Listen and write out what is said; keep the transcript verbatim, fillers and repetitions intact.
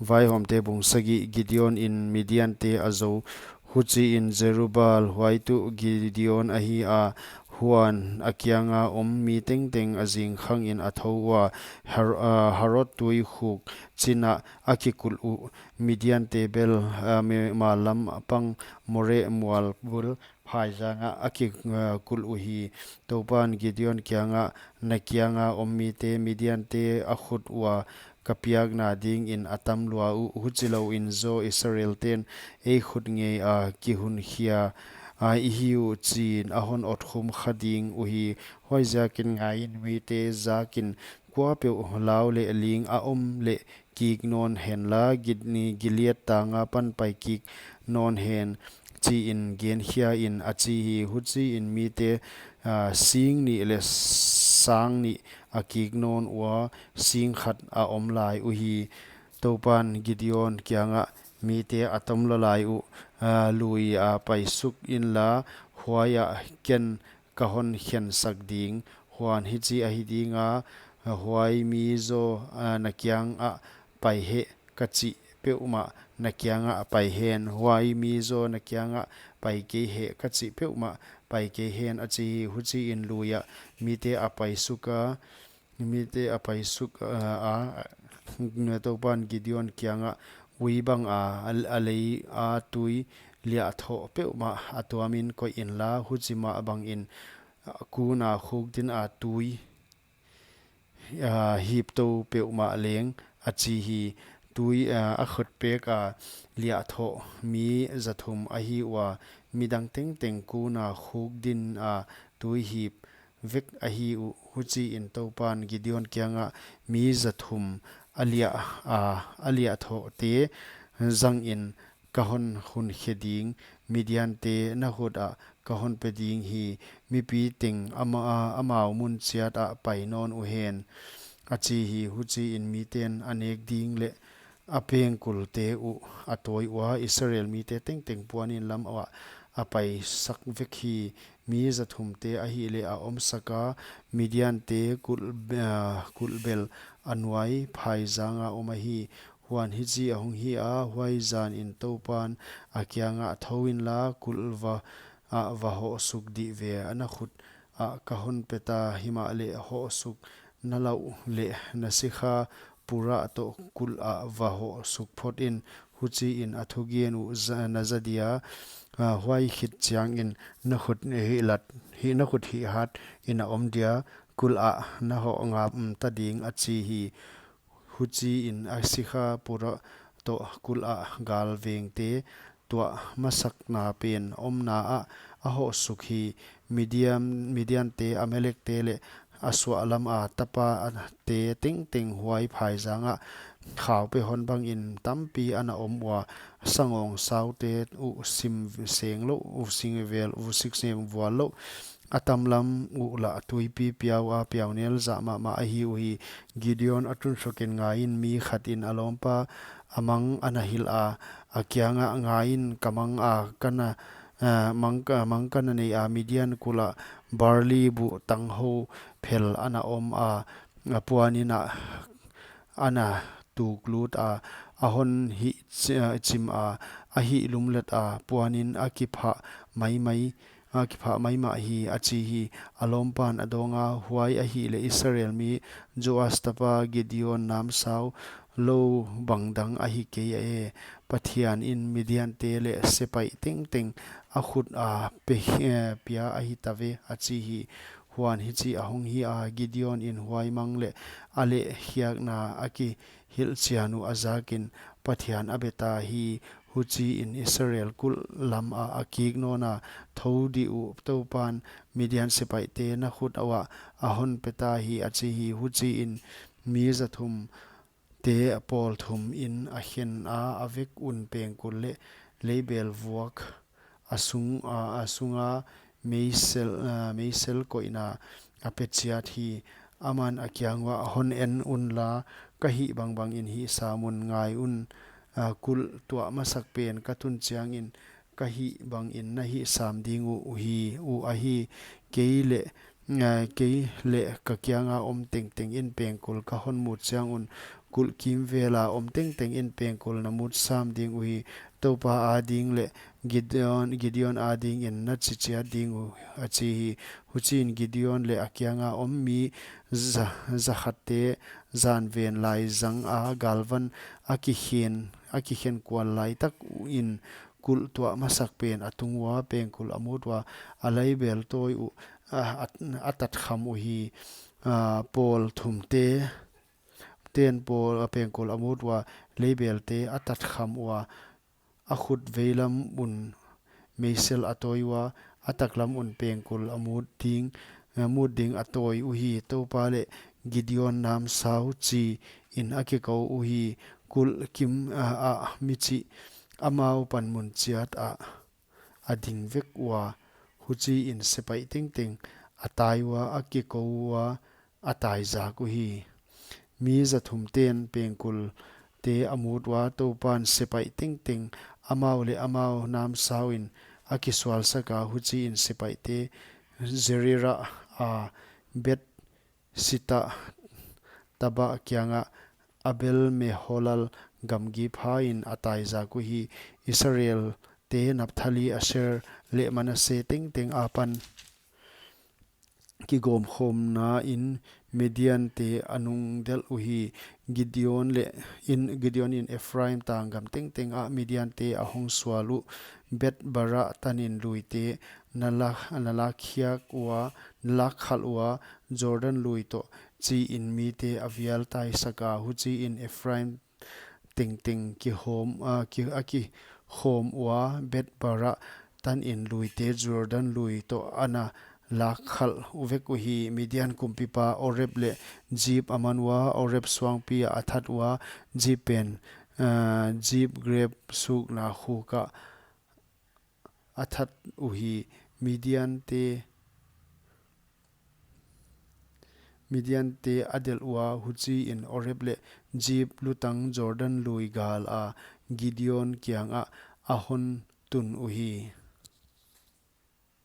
Vaihawmte bung sagih. Gideon in Midiante a zou. Huchiin Jerubbaal, huai tuh Gideon ahi a, huan a kianga om mi tengteng a zingkhangin a thou ua, Har-, ah, Harod tuikhuk chinah a kikulh uh. Midiante bel, ah, mi-, mal lam pang More mual bul phaizangah a kikulh uhi. Toupan Gideon kiangah, na kianga om mite Midiante a khut ua ka piakna dingin a tam lua uh, huchilouin zaw Israelten ei khut ngeia kihunkhia a i hi uh chiin a hon otkhum kha ding uhi. Huaiziakin ngaiin, mite zakin kuapeuh lau leh ling a om leh kik nawn henla, Gi-, Gilead tanga pan pai kik nawn hen, chiin genkhiain a chi hi. Huchiin mite, ah, sing nih leh sang nih a kik nawn ua, sing khat a om lai uhi. Toupan Gideon kiangah, mite a tom lua lai uh, ah, luia pai suk inla, huaiah ken ka hon khensak ding. Huan hichi ahi dinga, huai mi zaw, ah, na kiangah pai hen ka chih peuhmah na kiangah pai hen, huai mi zaw na kiangah pai kei hen ka chih peuhmah pai kei hen, a chi hi. Huchiin luia mite a pai suk a, mite a pai suk, ah, a, Toupan Gideon kiangah, ui banga, a, a leia tui liahthoh peuhmah a tuamin koih inla, huchi mah bangin, ah, kuna khuk dina tui, ah, hip tou peuhmah leng, a chi hi. Tui, ah, a khut peka liahthoh mi zathum ahi ua, midang tengteng kuna khuk dina tui hip vek ahi uh. Huchiin Toupan Gideon kiangah, mi zathum a liah, ah, a liahthohte zangin ka hon hunkhe ding, Midiante na khutah ka hon pe ding hi. Mipi teng ama, amau mun chiatah pai nawn uhen, a chi hi. Huchiin miten a nek ding leh a pengkulte uh a tawi ua, Israel mite tengteng puanin lam uah a paisak vek hi. Mi zathumte ahihleh a omsak a, Midiante kulh, ah, kulh bel a nuai phaizanga om ahi. Huan hichi ahong hi a, huai zanin Toupan a kiangah, thou inla, kulh va, ah, va hoh suk dih ve, a na khut ah ka hon peta, himahleh hoh suk na lauh leh na sikha Purah toh kulh ah va hoh suk phot in. Huchiin a thugen uh za-, na za dia, ah, huai khit chiangin na khut hihlat, hi na khut hihhat in a om dia, kulh ah na hoh ngap ta ding, a chi hi. Huchiin a sikha Purah toh kulh ah galvengte tuah masakna pen omna ah a hoh suk hi. Midian, Midiante, Amalekte leh a suahlam a tapate tengteng huai phaizangah khaupe hon bangin tampi ana om ua, sangawng saute uh sim seng louh, uh sing vel, uh sik sem vual louh, a tamlam uh lah tuipi piau a piaunel zah mahmah ahi uhi. Gideon a tun sokin ngaiin, mi khatin a lawmpa a mang ana hilh a, a kiangah, ngaiin, ka mang a ka na, ah, mang ka, mang ka na nei a, Midian kulh ah barley buh tanghou phel ana om a, a puanin ah ana tuklut a, a hon hih chi-, ah, chim a, a hih lumlet a, puanin a kiphah maimai, a kiphah maimah hi, a chi hi. A lawmpan a dawnga, huai ahihleh Israel mi Joas tapa Gideon namsau lou bangdang ahi kei a e. Pathianin Midiante leh sepaih tengteng a khut a pe-, eh, pia ahi ta ve, a chi hi. Huan hichi ahong hi a, Gideonin huai mang leh a lehkhiakna a kihilhchian uh a zakin Pathian a be ta hi. Huchiin Israel kulh lam ah a kik nawn a, thou dih uh, Toupan Midian sepaihte na khut uah a hon pe ta hi, a chi hi. Huchiin mi zathumte pawl thumin a khen a, a vek un pengkul leh leibel vuak a sung, a, a sunga meisel, a, meisel koihna a pe chiat hi. Aman a kiang uah, hon en unla, ka hih bangbangin hih sam un, ngai un, a, kulh tuah masak pen ka tun chiangin ka hih bangin na hih sam ding uh, uh hi, uh ahi. Kei leh, a, kei leh ka kianga om tengtengin pengkul ka hon mut chiang un kulh kimvela om tengteng in pengkul na mut sam ding uhi. Toupa ading leh Gideon, Gideon adingin na chi chiat ding uh, a chi hi. Huchiin Gideon leh a kianga om mi za-, zakhatte zanven lai zanga galvan a kikhen, a kikhen kual laitak in kulh tuah masak pen a tung ua, pengkul a mut ua, a leibel tawi uh, a, a, a tatkham uhi. A, pawl thumte, ten pawl, a, pengkul a mut ua, leibelte a tatkham ua, a khut veilam un meisel a tawi ua, a taklam un pengkul a mut ding, a mut ding a tawi uhi. Toupa leh Gideon namsau chiin a kikou uhi. Kulh kim, a, a, mi chih amau panmun chiat ah a ding vek ua, huchiin sepaih tengteng a tai ua, a kikou ua, a taizak uhi. Mi zathumten pengkulte a mut ua, Toupan sepaih tengteng amau leh amau namsauin a kisualsaka, huchiin sepaihte Zerera a Beth Shitta Tabah kianga Abel Meholal gamgi phain a taizak uhi. Israelte Naphtali, Asher leh Manase tengteng apan kigawmkhawmna in Midiante a nungdelh uhi. Gideon leh in, Gideon in Ephraim tanggam tengteng ah Midiante a hong sual uh. Beth Bara tanin luite na lak, na lakkhiak ua, na lakkhalh ua, Jordan lui toh, chiin mite a vial taisaka, huchiin Ephraim tengteng kihawm, a, ki, a kikhawm ua, Beth Bara tanin luite Jordan lui toh ana lakkhalh vek uhi. Midian kumpipa Oreb leh Zeeb a man ua, Oreb suangpi ah a that ua, Zeeb pen, a, Zeeb grep sukna khuk ah a that uhi. Midiante, Midiante a delh ua, huchiin Oreb leh Zeeb lutang Jordan lui gal a Gideon kiangah a hon tun uhi.